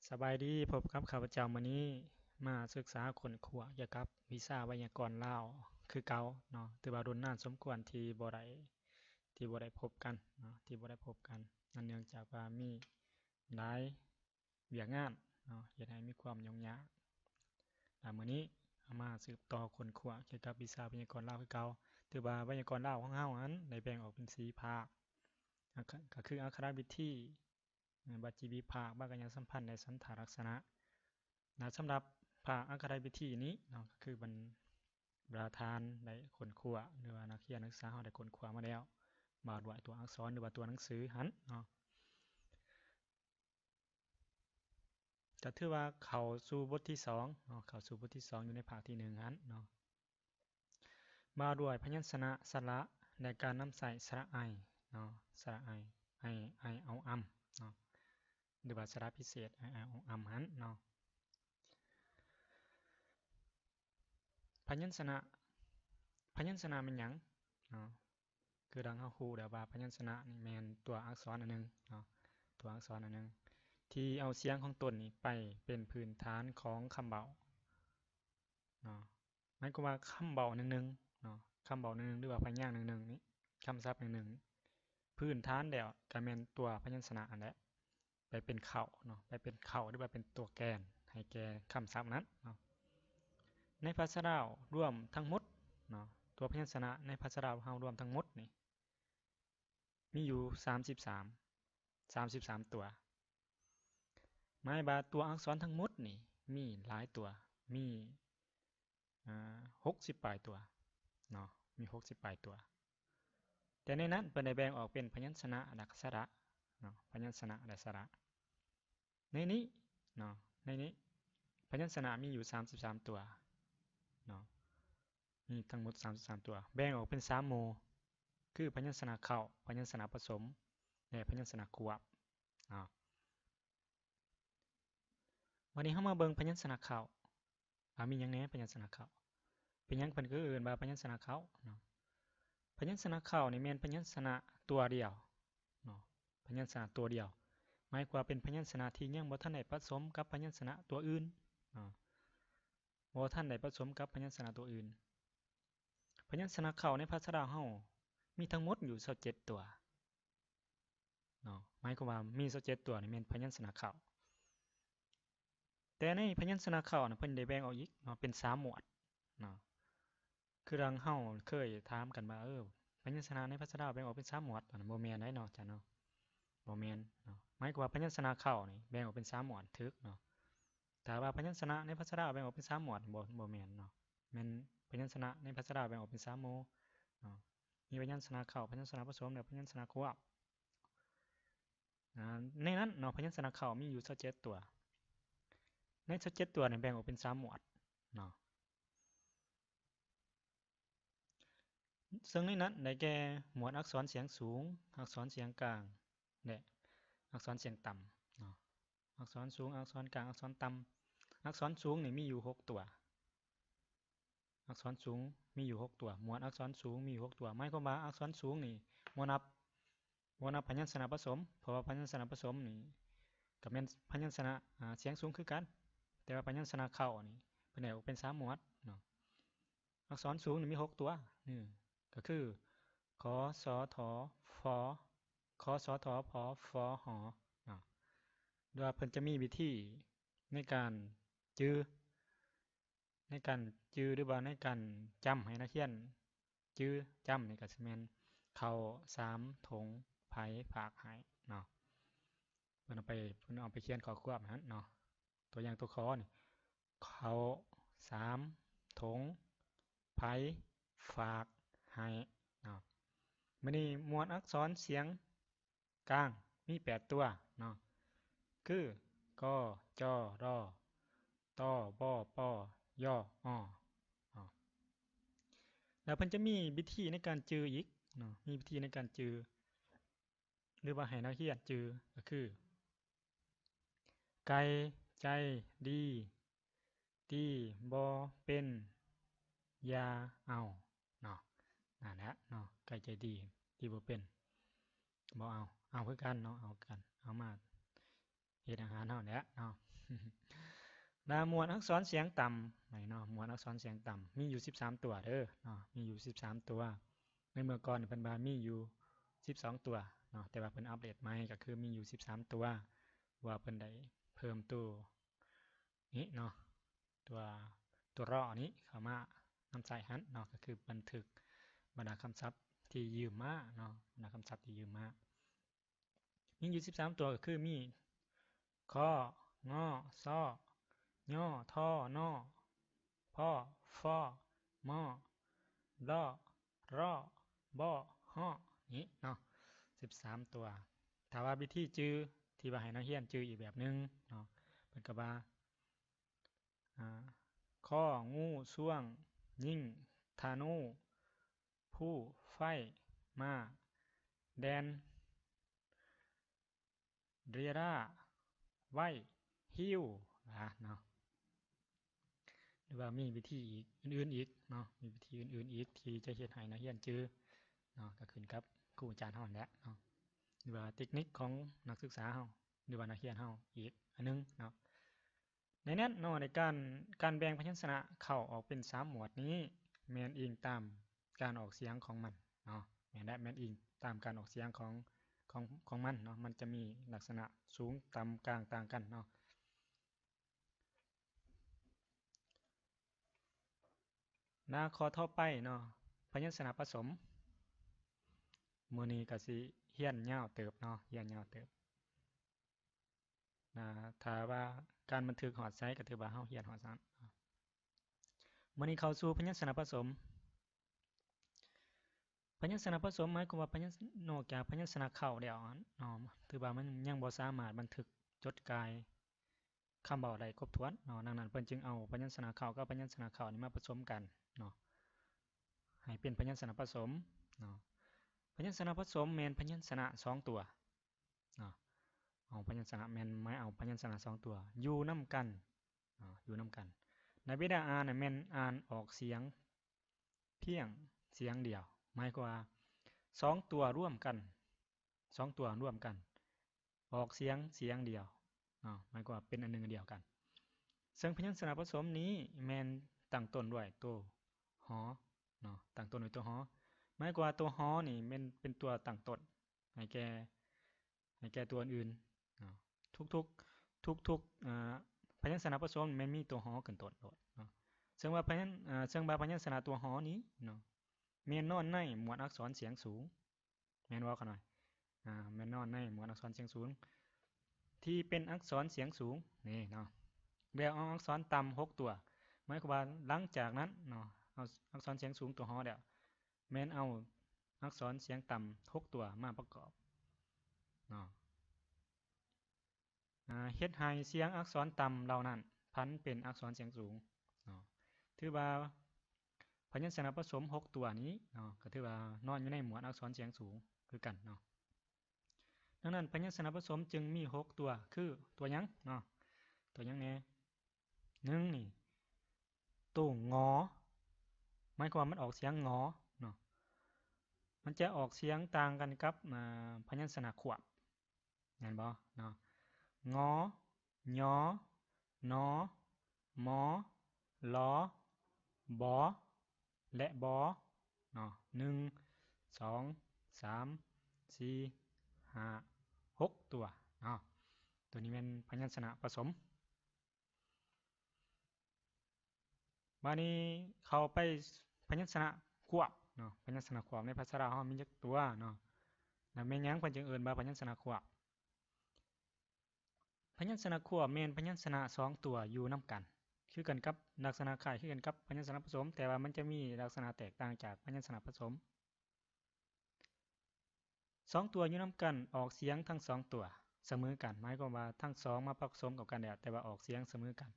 ສະບາຍດີ, ພົບກັບຂ້າພະເຈົ້າມື້ນີ້ ມາສຶກສາຄົ້ນຄວ້າກ່ຽວກັບວິຊາໄວຍາກອນລາວຄືເກົ່າເນາະ. ຖືວ່າດົນນານສົມຄວນທີ່ບໍ່ໄດ້ ທີ່ບໍ່ໄດ້ພົບກັນເນາະ, ທີ່ບໍ່ໄດ້ພົບກັນ ອັນເນື່ອງຈາກວ່າມີຫຼາຍວຽກງານເນາະ ເຮັດໃຫ້ມີຄວາມຫຍຸ້ງຍາກ. ແລະ ມື້ນີ້ເຮົາມາສືບຕໍ່ຄົ້ນຄວ້າກ່ຽວກັບວິຊາໄວຍາກອນລາວຄືເກົ່າ. ຖືວ່າໄວຍາກອນລາວຂອງເຮົາຫັ້ນໄດ້ແບ່ງອອກເປັນສີ່ພາກ ກະ ກະຄືອັກຂະລະວິທີ, ວັດຈີວິພາກ, ວັກກະຍະສຳພັນ ແລະ ສັນທາລັກສະນະ. ແລະ ສຳລັບພາກອັກຂະລະວິທີນີ້ເນາະ ກະຄືບັນ ບັນດາທ່ານໄດ້ຄົ້ນຄວ້າ ຫຼືວ່ານັກຮຽນນັກສຶກສາເຮົາໄດ້ຄົ້ນຄວ້າມາແລ້ວ ວ່າດ້ວຍຕົວອັກສອນ ຫຼືວ່າຕົວໜັງສືຫັ້ນເນາະ. ກະຖືວ່າເຂົ້າສູ່ບົດທີສອງເນາະ, ເຂົ້າສູ່ບົດທີສອງ ຢູ່ໃນພາກທີໜຶ່ງຫັ້ນເນາະ. ວ່າດ້ວຍພະຍັນຊະນະ ສະຫຼະ ແລະ ການນຳໃຊ້ສະຫຼະໄອເນາະ, ສະຫຼະໄອ, ໄອ, ໄອເອົາອຳເນາະ ຫຼືວ່າສະຫຼະພິເສດ ໄອເອົາອຳຫັ້ນເນາະ. ພະຍັນຊະນະ, ພະຍັນຊະນະແມ່ນຫຍັງເນາະ? ຄືດັ່ງເຮົາຮູ້ແລ້ວວ່າພະຍັນຊະນະນີ້ແມ່ນຕົວອັກສອນອັນໜຶ່ງເນາະ, ຕົວອັກສອນອັນໜຶ່ງ ທີ່ເອົາສຽງຂອງຕົນນີ້ໄປເປັນພື້ນຖານຂອງຄຳເວົ້າເນາະ. ໝາຍຄວາມວ່າຄຳເວົ້າໜຶ່ງໆເນາະ, ຄຳເວົ້າໜຶ່ງໆ ຫຼືວ່າພະຍາງໜຶ່ງໆນີ້, ຄຳສັບໜຶ່ງໆ ພື້ນຖານແລ້ວກະແມ່ນຕົວພະຍັນຊະນະຫັ້ນແຫຼະ ໄປເປັນເຄົ້າເນາະ, ໄປເປັນເຄົ້າ ຫຼືວ່າເປັນຕົວແກນໃຫ້ແກ່ຄຳສັບນັ້ນເນາະ. ໃນພາສາລາວລວມທັງໝົດເນາະ, ຕົວພະຍັນຊະນະໃນພາສາລາວເຮົາລວມທັງໝົດນີ້ ມີຢູ່ສາມສິບສາມ, ສາມສິບສາມຕົວ. ໝາຍວ່າຕົວອັກສອນທັງໝົດນີ້ມີຫຼາຍຕົວ, ມີ ອາ ຫົກສິບປາຍຕົວເນາະ, ມີຫົກສິບປາຍຕົວ. ແຕ່ໃນນັ້ນເພິ່ນໄດ້ແບ່ງອອກເປັນພະຍັນຊະນະ ແລະ ສະຫຼະເນາະ, ພະຍັນຊະນະ ແລະ ສະຫຼະ. ໃນນີ້ເນາະ, ໃນນີ້ພະຍັນຊະນະມີຢູ່ສາມສິບສາມຕົວເນາະ, ມີທັງໝົດສາມສິບສາມຕົວ, ແບ່ງອອກເປັນສາມໝູ່ ຄືພະຍັນຊະນະເຄົ້າ, ພະຍັນຊະນະປະສົມ ແລະ ພະຍັນຊະນະຄວບເນາະ. ບາດນີ້ເຮົາມາເບິ່ງພະຍັນຊະນະເຄົ້າ ວ່າມີຫຍັງແດ່ພະຍັນຊະນະເຄົ້າ. ເປັນຫຍັງເພິ່ນຄືເອີ້ນວ່າພະຍັນຊະນະເຄົ້າເນາະ? ພະຍັນຊະນະເຄົ້ານີ້ແມ່ນພະຍັນຊະນະຕົວດຽວເນາະ, ພະຍັນຊະນະຕົວດຽວ ໝາຍຄວາມວ່າເປັນພະຍັນຊະນະທີ່ຍັງບໍ່ທັນໄດ້ປະສົມກັບພະຍັນຊະນະຕົວອື່ນເນາະ, ບໍ່ທັນໄດ້ປະສົມກັບພະຍັນຊະນະຕົວອື່ນ. ພະຍັນຊະນະເຄົ້າໃນພາສາລາວເຮົາມີທັງໝົດຢູ່ຊາວເຈັດຕົວ ເນາະ, ໝາຍຄວາມວ່າມີຊາວເຈັດຕົວນີ້ແມ່ນພະຍັນຊະນະເຄົ້າ. ແຕ່ໃນພະຍັນຊະນະເຄົ້ານະ ເພິ່ນໄດ້ແບ່ງອອກອີກເນາະ ເປັນສາມໝວດເນາະ. ຄືດັ່ງເຮົາເຄີຍຖາມກັນວ່າ ເອີ ພະຍັນຊະນະໃນພາສາລາວແບ່ງອອກເປັນສາມໝວດ, ອັນນັ້ນບໍ່ແມ່ນໄດ໋ເນາະ ອາຈານເນາະ, ບໍ່ແມ່ນເນາະ. ໝາຍຄວາມວ່າພະຍັນຊະນະເຄົ້ານີ້ແບ່ງອອກເປັນສາມໝວດ ຖືກເນາະ, ແຕ່ວ່າພະຍັນຊະນະໃນພາສາລາວແບ່ງອອກເປັນສາມໝວດ ບໍ່ ບໍ່ແມ່ນເນາະ, ແມ່ນພະຍັນຊະນະໃນພາສາລາວແບ່ງອອກເປັນສາມໝູ່ເນາະ. ມີພະຍັນຊະນະເຄົ້າ, ພະຍັນຊະນະປະສົມ ແລະ ພະຍັນຊະນະຄວບ. ອາ ໃນນັ້ນເນາະ ພະຍັນຊະນະເຄົ້າມີຢູ່ຊາວເຈັດຕົວ. ໃນຊາວເຈັດຕົວນີ້ແບ່ງອອກເປັນສາມໝວດເນາະ, ເຊິ່ງໃນນັ້ນໄດ້ແກ່ ໝວດອັກສອນສຽງສູງ, ອັກສອນສຽງກາງ ແລະ ອັກສອນສຽງຕ່ຳເນາະ. ອັກສອນສູງ, ອັກສອນກາງ, ອັກສອນຕ່ຳ. ອັກສອນສູງນີ້ມີຢູ່ຫົກຕົວ. ອັກສອນສູງມີຢູ່ຫົກຕົວ, ໝວດອັກສອນສູງມີຢູ່ຫົກຕົວ. ໝາຍຄວາມວ່າອັກສອນສູງນີ້ບໍ່ນັບ, ບໍ່ນັບພະຍັນຊະນະປະສົມ, ເພາະວ່າພະຍັນຊະນະປະສົມນີ້ກະແມ່ນພະຍັນຊະນະ ອາ ສຽງສູງຄືກັນ, ແຕ່ວ່າພະຍັນຊະນະເຄົ້ານີ້ເພິ່ນແບ່ງອອກເປັນສາມໝວດເນາະ. ອັກສອນສູງນີ້ມີຫົກຕົວ, ອື ກະຄື ຄ ສ ທ ຟ ຄ ສ ທ ພ ຟ ຫ ເນາະ. ໂດຍວ່າເພິ່ນຈະມີວິທີໃນການຈື່ ໃນການຈື່ ຫຼືວ່າໃນການຈຳໃຫ້ນັກຮຽນຈື່ຈຳນີ້ກະຊິແມ່ນ ເຂົ້າ ສາມ ຖົງ ໃຜ ຝາກ ໃຫ້ ເນາະ. ເພິ່ນເອົາໄປ ເພິ່ນເອົາໄປຂຽນຂໍ້ຄວາມຫັ້ນເນາະ. ຕົວຢ່າງຕົວ ຄ ນີ້ ເຂົ້າ ສາມ ຖົງ ໃຜ ຝາກ ໃຫ້ ເນາະ. ບາດນີ້ໝວດອັກສອນສຽງກາງມີແປດຕົວເນາະ ຄື ກ ຈ ຣ ຕ ບ ປ ຍ ອ ເນາະ. ແລ້ວເພິ່ນຈະມີວິທີໃນການຈື່ອີກເນາະ, ມີວິທີໃນການຈື່ ຫຼືວ່າໃຫ້ນັກຮຽນຈື່ ກະຄື ໄກ່ໃຈດີ ຕີບໍ່ເປັນ ຢ່າເອົາ ເນາະ. ນັ້ນແຫຼະເນາະ, ໄກ່ໃຈດີ ຕີບໍ່ເປັນ ບໍ່ເອົາ, ເອົາຄືກັນເນາະ, ເອົາຄືກັນ ເອົາມາເຮັດອາຫານເຮົາແຫຼະເນາະ. ລະໝວດອັກສອນສຽງຕ່ຳ ນີ້ເນາະ ໝວດອັກສອນສຽງຕ່ຳມີຢູ່ສິບສາມຕົວເດີເນາະ ມີຢູ່ສິບສາມຕົວ. ໃນເມື່ອກ່ອນນີ້ເພິ່ນວ່າມີຢູ່ສິບສອງຕົວເນາະ ແຕ່ວ່າເພິ່ນອັບເດດໃໝ່ກໍຄືມີຢູ່ສິບສາມຕົວ ເພາະວ່າເພິ່ນໄດ້ເພີ່ມໂຕນີ້ເນາະ ຕົວ ຕົວ raw ນີ້ເຂົ້າມານຳໃຊ້ຫັ້ນເນາະ ກໍຄືບັນທຶກບັນດາຄຳສັບທີ່ຢືມມາເນາະ ບັນດາຄຳສັບທີ່ຢືມມາ. ມີຢູ່ສິບສາມຕົວ ກໍຄືມີ ຄ ງ ຊ ຍ ທ ນ ພ ຟ ມ ລ ຣ ບ ຮ ນີ້ເນາະ ສິບສາມຕົວ. ຖ້າວ່າວິທີຈື່ ທີ່ວ່າໃຫ້ນັກຮຽນຈື່ອີກແບບໜຶ່ງເນາະ ເພິ່ນກໍວ່າ ອາ ຄ ງູ ຊວງ ຍິງ ທະນູ ພູ ໄຟ ມ້າ ແດນ ເຣລາ ໄວ ຫິວ ນະເນາະ ຫຼືວ່າມີວິທີອີກ ອື່ນໆອີກເນາະ ມີວິທີອື່ນໆອີກທີ່ຈະເຮັດໃຫ້ນັກຮຽນຈື່ເນາະ ກໍຂຶ້ນກັບຄູອາຈານເຮົາຫັ້ນແຫຼະເນາະ ຫຼືວ່າເຕັກນິກຂອງນັກສຶກສາເຮົາ ຫຼືວ່ານັກຮຽນເຮົາອີກອັນໜຶ່ງເນາະ. ໃນນັ້ນເນາະ ໃນການ ການແບ່ງພະຍັນຊະນະເຂົ້າອອກເປັນສາມໝວດນີ້ ແມ່ນອີງຕາມການອອກສຽງຂອງມັນເນາະ ແມ່ນແຫຼະ ແມ່ນອີງຕາມການອອກສຽງຂອງ ຂອງ ຂອງມັນເນາະ ມັນຈະມີລັກສະນະສູງ ຕ່ຳ ກາງ ຕ່າງກັນເນາະ. ໜ້າຂໍ້ຕໍ່ໄປເນາະ ພະຍັນຊະນະປະສົມ ມື້ນີ້ກໍຊິຮຽນຍາວເຕີບເນາະ ຮຽນຍາວເຕີບ. ນະ ຖ້າວ່າການບັນທຶກຮອດໃສ ກໍຖືວ່າເຮົາຮຽນຮອດຊັ້ນ. ມື້ນີ້ເຂົ້າສູ່ພະຍັນຊະນະປະສົມ. ພະຍັນຊະນະປະສົມ ໝາຍຄວາມວ່າພະຍັນ ນອກຈາກພະຍັນຊະນະເຄົ້າແລ້ວເນາະ ຖືວ່າມັນຍັງບໍ່ສາມາດບັນທຶກຈົດກາຍຄຳເວົ້າໄດ້ຄົບຖ້ວນເນາະ. ດັ່ງນັ້ນເພິ່ນຈຶ່ງເອົາພະຍັນຊະນະເຄົ້າກັບພະຍັນຊະນະເຄົ້ານີ້ມາປະສົມກັນເນາະ ໃຫ້ເປັນພະຍັນຊະນະປະສົມເນາະ. ພະຍັນຊະນະປະສົມແມ່ນພະຍັນຊະນະສອງຕົວ ເນາະ ເອົາພະຍັນຊະນະ ແມ່ນໝາຍເອົາພະຍັນຊະນະສອງຕົວຢູ່ນຳກັນເນາະ ຢູ່ນຳກັນ. ໃນເວລາອ່ານນະ ແມ່ນອ່ານອອກສຽງພຽງສຽງດຽວ ໝາຍຄວາມວ່າສອງຕົວລວມກັນ ສອງຕົວລວມກັນ ອອກສຽງສຽງດຽວເນາະ ໝາຍຄວາມວ່າເປັນອັນໜຶ່ງອັນດຽວກັນ. ເຊິ່ງພະຍັນຊະນະປະສົມນີ້ແມ່ນຕັ້ງຕົ້ນດ້ວຍໂຕ ຮ ເນາະ ຕັ້ງຕົ້ນດ້ວຍໂຕ ຮ ໝາຍຄວາມວ່າໂຕ ຮ ນີ້ແມ່ນເປັນຕົວຕັ້ງຕົ້ນ ໃຫ້ແກ່ ໃຫ້ແກ່ຕົວອື່ນເນາະ. ທຸກໆ ທຸກໆ ອາ ພະຍັນຊະນະປະສົມແມ່ນມີຕົວ ຮ ຂຶ້ນຕົ້ນໂລດເນາະ. ເຊິ່ງວ່າພະຍັນ ອາ ເຊິ່ງວ່າພະຍັນຊະນະຕົວ ຮ ນີ້ເນາະ ແມ່ນນອນໃນໝວດອັກສອນສຽງສູງ ແມ່ນບໍ່ຂະນ້ອຍ? ອາ ແມ່ນນອນໃນໝວດອັກສອນສຽງສູງ ທີ່ເປັນອັກສອນສຽງສູງນີ້ເນາະ. ແລ້ວເອົາອັກສອນຕ່ຳຫົກຕົວ ໝາຍຄວາມວ່າຫຼັງຈາກນັ້ນເນາະ ເອົາອັກສອນສຽງສູງຕົວ ຮ ແລ້ວ ແມ່ນເອົາອັກສອນສຽງຕ່ຳຫົກຕົວມາປະກອບເນາະ ອາ ເຮັດໃຫ້ສຽງອັກສອນຕ່ຳເຫຼົ່ານັ້ນຜັນເປັນອັກສອນສຽງສູງເນາະ. ຖືວ່າພະຍັນຊະນະປະສົມຫົກຕົວນີ້ເນາະ ກໍຖືວ່ານອນຢູ່ໃນໝວດອັກສອນສຽງສູງຄືກັນເນາະ. ດັ່ງນັ້ນພະຍັນຊະນະປະສົມຈຶ່ງມີຫົກຕົວ ຄືຕົວຫຍັງເນາະ? ຕົວຫຍັງແດ່? ໜຶ່ງນີ້ ໂຕ ງ ໝາຍຄວາມວ່າມັນອອກສຽງ ງ ເນາະ ມັນຈະອອກສຽງຕ່າງກັນກັບ ອາ ພະຍັນຊະນະຄວບ ແມ່ນບໍ່ເນາະ? ງ ຍ ນ ມ ລ ບ ແລະ ບ ເນາະ ໜຶ່ງ ສອງ ສາມ ສີ່ ຫ້າ ຫົກ ຕົວເນາະ. ຕົວນີ້ແມ່ນພະຍັນຊະນະປະສົມ. ບາດນີ້ເຂົ້າໄປພະຍັນຊະນະຄວບເນາະ. ພະຍັນຊະນະຄວບໃນພາສາລາວເຮົາມີຈັກຕົວເນາະ ແລະແມ່ນຫຍັງເພິ່ນຈຶ່ງເອີ້ນວ່າພະຍັນຊະນະຄວບ? ພະຍັນຊະນະຄວບແມ່ນພະຍັນຊະນະສອງຕົວຢູ່ນຳກັນ ຄືກັນກັບ ລັກສະນະຄ້າຍຄືກັນກັບພະຍັນຊະນະປະສົມ ແຕ່ວ່າມັນຈະມີລັກສະນະແຕກຕ່າງຈາກພະຍັນຊະນະປະສົມ. ສອງຕົວຢູ່ນຳກັນ ອອກສຽງທັງສອງຕົວສະເໝີກັນ ໝາຍຄວາມວ່າທັງສອງມາປະສົມເຂົ້າກັນແລ້ວ ແຕ່ວ່າອອກສຽງສະເໝີກັນ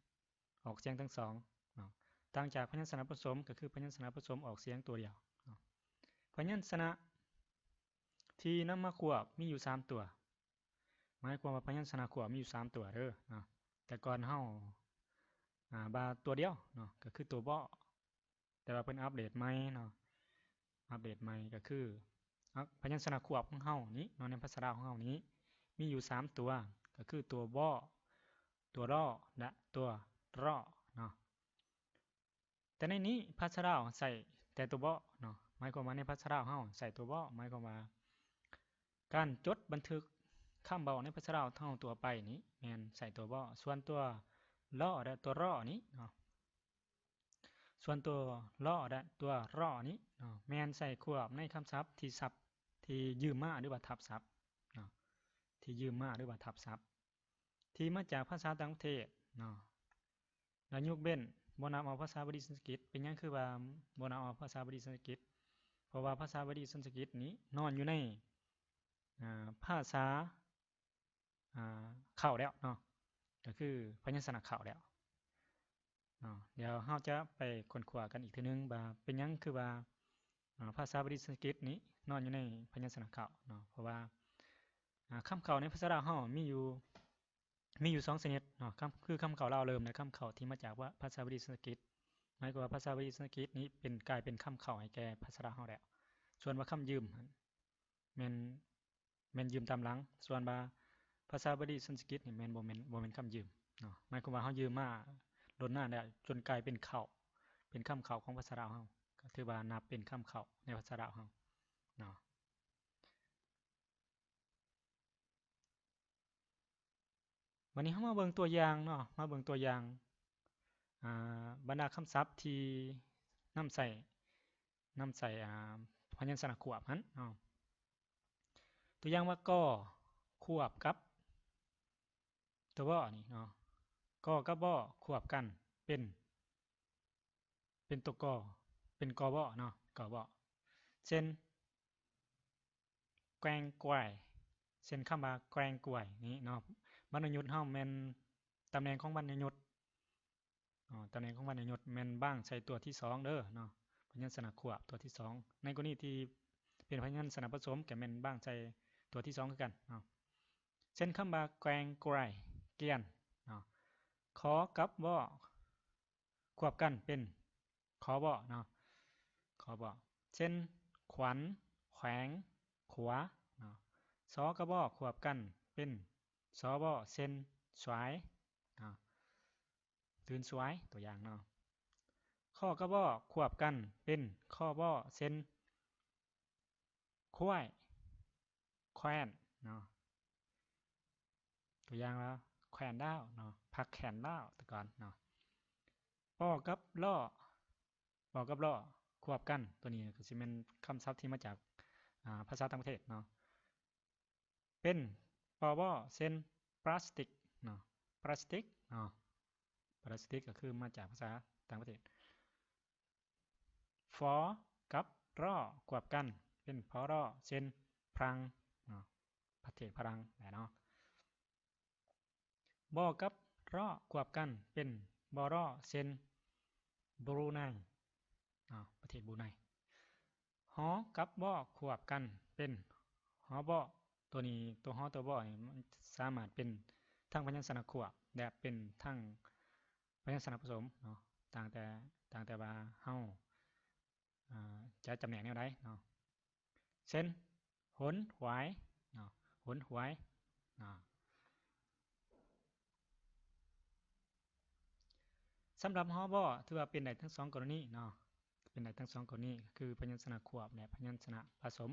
ອອກສຽງທັງສອງເນາະ. ຕ່າງຈາກພະຍັນຊະນະປະສົມ ກໍຄືພະຍັນຊະນະປະສົມອອກສຽງຕົວດຽວເນາະ. ພະຍັນຊະນະທີ່ນຳມາຄວບມີຢູ່ສາມຕົວ ໝາຍຄວາມວ່າພະຍັນຊະນະຄວບມີຢູ່ສາມຕົວເດີເນາະ. ແຕ່ກ່ອນເຮົາ ອາ ວ່າຕົວດຽວເນາະ ກໍຄືຕົວ ບ ແຕ່ວ່າເພິ່ນອັບເດດໃໝ່ເນາະ ອັບເດດໃໝ່ກໍຄື ອາ ພະຍັນຊະນະຄວບຂອງເຮົານີ້ເນາະ ໃນພາສາລາວຂອງເຮົານີ້ມີຢູ່ສາມຕົວ ກໍຄືຕົວ ບ ຕົວ ລ ແລະ ຕົວ ຣ ເນາະ. ແຕ່ໃນນີ້ພາສາລາວໃຊ້ແຕ່ຕົວ ບ ເນາະ, ໝາຍຄວາມວ່າໃນພາສາລາວເຮົາໃຊ້ຕົວ ບ ໝາຍຄວາມວ່າການຈົດບັນທຶກຄຳເວົ້າໃນພາສາລາວເຮົາທົ່ວໄປນີ້ແມ່ນໃຊ້ຕົວ ບ, ສ່ວນຕົວ ລ ແລະ ຕົວ ຣ ນີ້ເນາະ, ສ່ວນຕົວ ລ ແລະ ຕົວ ຣ ນີ້ເນາະ ແມ່ນໃຊ້ຄວບໃນຄຳສັບທີ່ສັບ ທີ່ຢືມມາ ຫຼືວ່າທັບສັບເນາະ, ທີ່ຢືມມາ ຫຼືວ່າທັບສັບ ທີ່ມາຈາກພາສາຕ່າງປະເທດເນາະ ແລະ ຍົກເວັ້ນ ບໍ່ນັບເອົາພາສາບາລີສັນສະກິດ. ເປັນຫຍັງຄືວ່າບໍ່ນັບເອົາພາສາບາລີສັນສະກິດ? ເພາະວ່າພາສາບາລີສັນສະກິດນີ້ນອນຢູ່ໃນ ອ່າ ພາສາ ອ່າ ເຄົ້າແລ້ວເນາະ, ກໍຄືພະຍັນຊະນະເຄົ້າແລ້ວເນາະ. ດຽວເຮົາຈະໄປຄົ້ນຄວ້າກັນອີກເທື່ອໜຶ່ງວ່າເປັນຫຍັງຄືວ່າ ອ່າ ພາສາບາລີສັນສະກິດນີ້ນອນຢູ່ໃນພະຍັນຊະນະເຄົ້າເນາະ, ເພາະວ່າ ອ່າ ຄຳເຄົ້າໃນພາສາລາວເຮົາມີຢູ່ ມີຢູ່ສອງຊະນິດເນາະ, ຄຳ ຄືຄຳເຄົ້າລາວເລີ່ມ ແລະ ຄຳເຄົ້າທີ່ມາຈາກພາສາບາລີສັນສະກິດ. ໝາຍຄວາມວ່າພາສາບາລີສັນສະກິດນີ້ເປັນ ກາຍເປັນຄຳເຄົ້າໃຫ້ແກ່ພາສາລາວເຮົາແລ້ວ. ສ່ວນວ່າຄຳຢືມຫັ້ນ ແມ່ນ ແມ່ນຢືມຕາມຫຼັງ, ສ່ວນວ່າພາສາບາລີສັນສະກິດນີ້ແມ່ນ ບໍ່ແມ່ນ ບໍ່ແມ່ນຄຳຢືມເນາະ, ໝາຍຄວາມວ່າເຮົາຢືມມາດົນນານແລ້ວ ຈົນກາຍເປັນເຄົ້າ ເປັນຄຳເຄົ້າຂອງພາສາລາວເຮົາ, ກໍຖືວ່ານັບເປັນຄຳເຄົ້າໃນພາສາລາວເຮົາເນາະ. ບັດນີ້ເຮົາມາເບິ່ງຕົວຢ່າງເນາະ, ມາເບິ່ງຕົວຢ່າງ ອ່າ ບັນດາຄຳສັບທີ່ນຳໃຊ້ ນຳໃຊ້ ອ່າ ພະຍັນຊະນະຄວບຫັ້ນເນາະ. ຕົວຢ່າງວ່າ ກໍ ຄວບກັບຕົວ ບ ນີ້ເນາະ, ກໍກັບ ບ ຄວບກັນເປັນ ເປັນຕົວ ກ ເປັນ ກ ບ ເນາະ, ກ ບ. ເຊັ່ນ ແກວງກວາຍ ເຊັ່ນຄຳວ່າແກວງກວາຍນີ້ເນາະ, ວັນນະຍຸດເຮົາແມ່ນ ຕຳແໜ່ງຂອງວັນນະຍຸດເນາະ, ຕຳແໜ່ງຂອງວັນນະຍຸດແມ່ນບາງໃສ່ຕົວທີສອງເດີເນາະ, ພະຍັນຊະນະຄວບຕົວທີສອງ. ໃນກໍລະນີທີ່ເປັນພະຍັນຊະນະປະສົມ ກໍແມ່ນບາງໃສ່ຕົວທີສອງຄືກັນເນາະ. ເຊັ່ນຄຳວ່າແກວງກວາຍ ກຽນເນາະ, ຂ ກັບ ບ ຄວບກັນເປັນ ຂ ບ ເນາະ, ຂ ບ. ເຊັ່ນ ຂວັນ ແຂວງ ຂົວເນາະ, ສ ກັບ ບ ຄວບກັນເປັນ ສ ບ ເຊັ່ນ ສວາຍເນາະ, ຕື່ນສວາຍ ຕົວຢ່າງເນາະ. ຂ ກັບ ບ ຄວບກັນເປັນ ຂ ບ ເຊັ່ນ ຄວາຍ ແຂວນເນາະ, ຕົວຢ່າງວ່າແຂວນດາວເນາະ, ຜັກແຂນດາວ ແຕ່ກ່ອນເນາະ. ປ ກັບ ລ ປ ກັບ ລ ຄວບກັນ, ຕົວນີ້ກໍຊິແມ່ນຄຳສັບທີ່ມາຈາກ ອ່າ ພາສາຕ່າງປະເທດເນາະ, ເປັນ ປ ບ ເຊັ່ນ ປລາສຕິກເນາະ, ປລາສຕິກເນາະ, ປລາສຕິກກໍຄືມາຈາກພາສາຕ່າງປະເທດ. ຟ ກັບ ຣ ຄວບກັນເປັນ ຟ ຣ ເຊັ່ນ ຝຣັ່ງເນາະ, ປະເທດຝຣັ່ງແຫຼະເນາະ. ບ ກັບ ຣ ຄວບກັນເປັນ ບ ຣ ເຊັ່ນ ບຣູໄນເນາະ, ປະເທດບຣູໄນ. ຮ ກັບ ບ ຄວບກັນເປັນ ຮ ບ. ຕົວນີ້ ຕົວ ຮ ຕົວ ບ ນີ້ ມັນສາມາດເປັນທັງພະຍັນຊະນະຄວບ ແລະ ເປັນທັງພະຍັນຊະນະປະສົມເນາະ, ຕ່າງແຕ່ ຕ່າງແຕ່ວ່າເຮົາ ອ່າ ຈະຈຳແນກແນວໃດເນາະ. ເຊັ່ນ ຫົນຫວາຍເນາະ, ຫົນຫວາຍເນາະ. ສຳລັບ ຮ ບ ຖືວ່າເປັນໄດ້ທັງສອງກໍລະນີເນາະ, ເປັນໄດ້ທັງສອງກໍລະນີ ຄືພະຍັນຊະນະຄວບ ແລະ ພະຍັນຊະນະປະສົມ.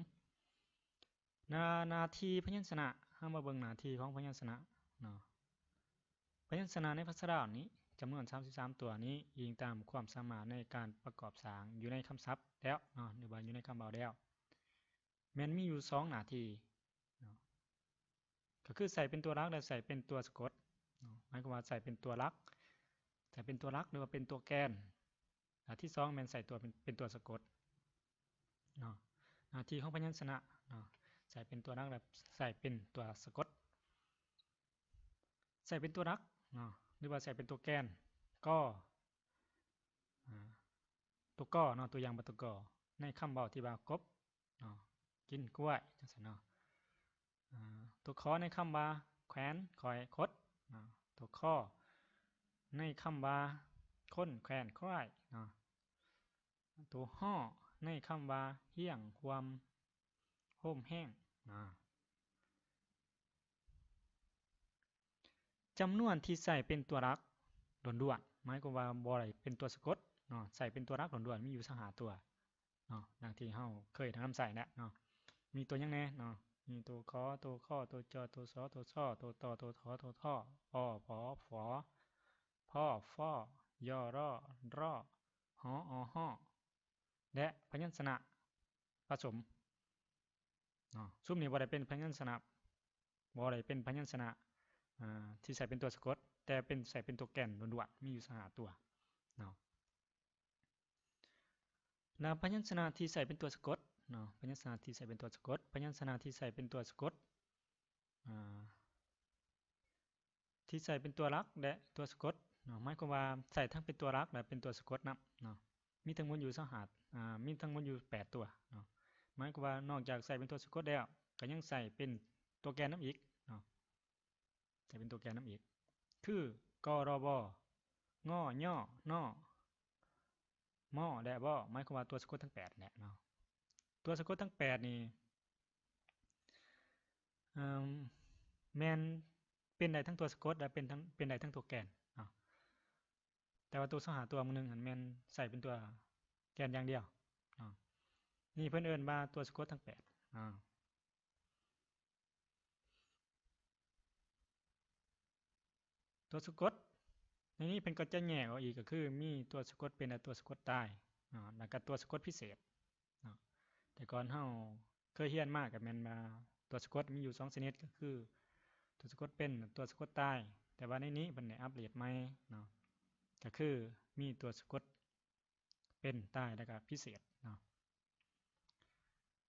ໜ້າ ໜ້າທີ່ພະຍັນຊະນະ, ເຮົາມາເບິ່ງໜ້າທີ່ຂອງພະຍັນຊະນະເນາະ. ພະຍັນຊະນະໃນພາສາລາວນີ້ ຈຳນວນສາມສິບສາມຕົວນີ້ ອີງຕາມຄວາມສາມາດໃນການປະກອບສ້າງຢູ່ໃນຄຳສັບແລ້ວເນາະ ຫຼືວ່າຢູ່ໃນຄຳເວົ້າແລ້ວ ແມ່ນມີຢູ່ສອງໜ້າທີ່ເນາະ, ກໍຄືໃຊ້ເປັນຕົວຫຼັກ ແລະ ໃຊ້ເປັນຕົວສະກົດເນາະ. ໝາຍຄວາມວ່າໃຊ້ເປັນຕົວຫຼັກ ໃຊ້ເປັນຕົວຫຼັກ ຫຼືວ່າເປັນຕົວແກນ. ໜ້າທີສອງແມ່ນໃຊ້ຕົວເປັນ ເປັນຕົວສະກົດເນາະ. ໜ້າທີ່ຂອງພະຍັນຊະນະເນາະ ໃຊ້ເປັນຕົວຫຼັກ ແລະ ໃຊ້ເປັນຕົວສະກົດ. ໃຊ້ເປັນຕົວຫຼັກເນາະ ຫຼືວ່າໃຊ້ເປັນຕົວແກນ, ກໍ ອາ ຕົວ ກໍ ເນາະ, ຕົວຢ່າງວ່າຕົວ ກໍ ໃນຄຳເວົ້າທີ່ວ່າກົບເນາະ, ກິນກ້ວຍ ຈັ່ງຊັ້ນເນາະ. ອາ ຕົວ ຂ ໃນຄຳວ່າແຂວນ ຂ້ອຍ ຄົດເນາະ, ຕົວ ຄ ໃນຄຳວ່າຄົນ ແຂວນ ຄວາຍເນາະ, ຕົວ ຮ ໃນຄຳວ່າຮຽງ ຮ່ວມ ໂຮມ ແຮງເນາະ. ຈຳນວນທີ່ໃຊ້ເປັນຕົວຫຼັກລ້ວນໆ ໝາຍຄວາມວ່າບໍ່ໄດ້ເປັນຕົວສະກົດເນາະ, ໃຊ້ເປັນຕົວຫຼັກລ້ວນໆ ມີຢູ່ຊາວຫ້າຕົວເນາະ, ດັ່ງທີ່ເຮົາເຄີຍນຳໃຊ້ແຫຼະເນາະ. ມີຕົວຫຍັງແດ່ເນາະ? ມີຕົວ ຂ ຕົວ ຄ ຕົວ ຈ ຕົວ ສ ຕົວ ຊ ຕົວ ຕ ຕົວ ຖ ຕົວ ທ ອ ຜ ຟ ພ ຟ ຢ ຣ ຣ ຫ ອ ຮ ແລະ ພະຍັນຊະນະປະສົມເນາະ. ຊຸມນີ້ບໍ່ໄດ້ເປັນພະຍັນຊະນະ ບໍ່ໄດ້ເປັນພະຍັນຊະນະ ອາ ທີ່ໃຊ້ເປັນຕົວສະກົດ, ແຕ່ເປັນ ໃຊ້ເປັນຕົວແກນລ້ວນໆ ມີຢູ່ຊາວຫ້າຕົວເນາະ. ແລ້ວພະຍັນຊະນະທີ່ໃຊ້ເປັນຕົວສະກົດເນາະ, ພະຍັນຊະນະທີ່ໃຊ້ເປັນຕົວສະກົດ, ພະຍັນຊະນະທີ່ໃຊ້ເປັນຕົວສະກົດ ອາ ທີ່ໃຊ້ເປັນຕົວຫຼັກ ແລະ ຕົວສະກົດເນາະ, ໝາຍຄວາມວ່າໃຊ້ທັງເປັນຕົວຫຼັກ ແລະ ເປັນຕົວສະກົດນຳເນາະ. ມີທັງໝົດຢູ່ຊາວຫ້າ ອາ ມີທັງໝົດຢູ່ແປດຕົວເນາະ. ໝາຍຄວາມວ່ານອກຈາກໃຊ້ເປັນຕົວສະກົດແລ້ວ ກໍຍັງໃຊ້ເປັນຕົວແກນນຳອີກເນາະ, ໃຊ້ເປັນຕົວແກນນຳອີກ ຄື ກ ຣ ບ ງ ຍ ນ ມ ແລະ ວ ໝາຍຄວາມວ່າຕົວສະກົດທັງແປດແຫຼະເນາະ. ຕົວສະກົດທັງແປດນີ້ ເອີ່ມ ແມ່ນເປັນໄດ້ທັງຕົວສະກົດ ແລະ ເປັນທັງ ເປັນໄດ້ທັງຕົວແກນເນາະ. ແຕ່ວ່າຕົວຊາວຫ້າຕົວມື້ໜຶ່ງຫັ້ນແມ່ນໃຊ້ເປັນຕົວແກນຢ່າງດຽວເນາະ. ນີ້ເພິ່ນເອີ້ນວ່າຕົວສະກົດທັງແປດເນາະ. ຕົວສະກົດໃນນີ້ເພິ່ນກໍຈະແຍກອອກອີກ ກໍຄືມີຕົວສະກົດເປັນ ແລະ ຕົວສະກົດຕາຍເນາະ, ແລ້ວກໍຕົວສະກົດພິເສດເນາະ. ແຕ່ກ່ອນເຮົາເຄີຍຮຽນມາກໍແມ່ນວ່າຕົວສະກົດມີຢູ່ສອງຊະນິດ ກໍຄືຕົວສະກົດເປັນ ແລະ ຕົວສະກົດຕາຍ. ແຕ່ວ່າໃນນີ້ເພິ່ນໄດ້ອັບເດດໃໝ່ເນາະ, ກໍຄືມີຕົວສະກົດເປັນ ຕາຍ ແລ້ວກໍພິເສດເນາະ.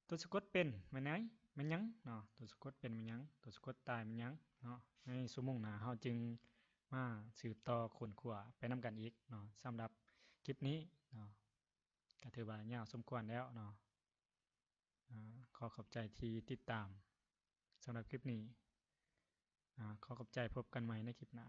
ຕົວສະກົດເປັນແມ່ນຫຍັງ ແມ່ນຫຍັງເນາະ, ຕົວສະກົດເປັນແມ່ນຫຍັງ, ຕົວສະກົດຕາຍແມ່ນຫຍັງເນາະ. ໃນຊົ່ວໂມງໜ້າເຮົາຈຶ່ງມາສືບຕໍ່ຄົ້ນຄວ້າໄປນຳກັນອີກເນາະ. ສຳລັບຄລິບນີ້ເນາະ ກໍຖືວ່າຍາວສົມຄວນແລ້ວເນາະ. ອາ ຂໍຂອບໃຈທີ່ຕິດຕາມສຳລັບຄລິບນີ້. ອາ ຂໍຂອບໃຈ, ພົບກັນໃໝ່ໃນຄລິບໜ້າ.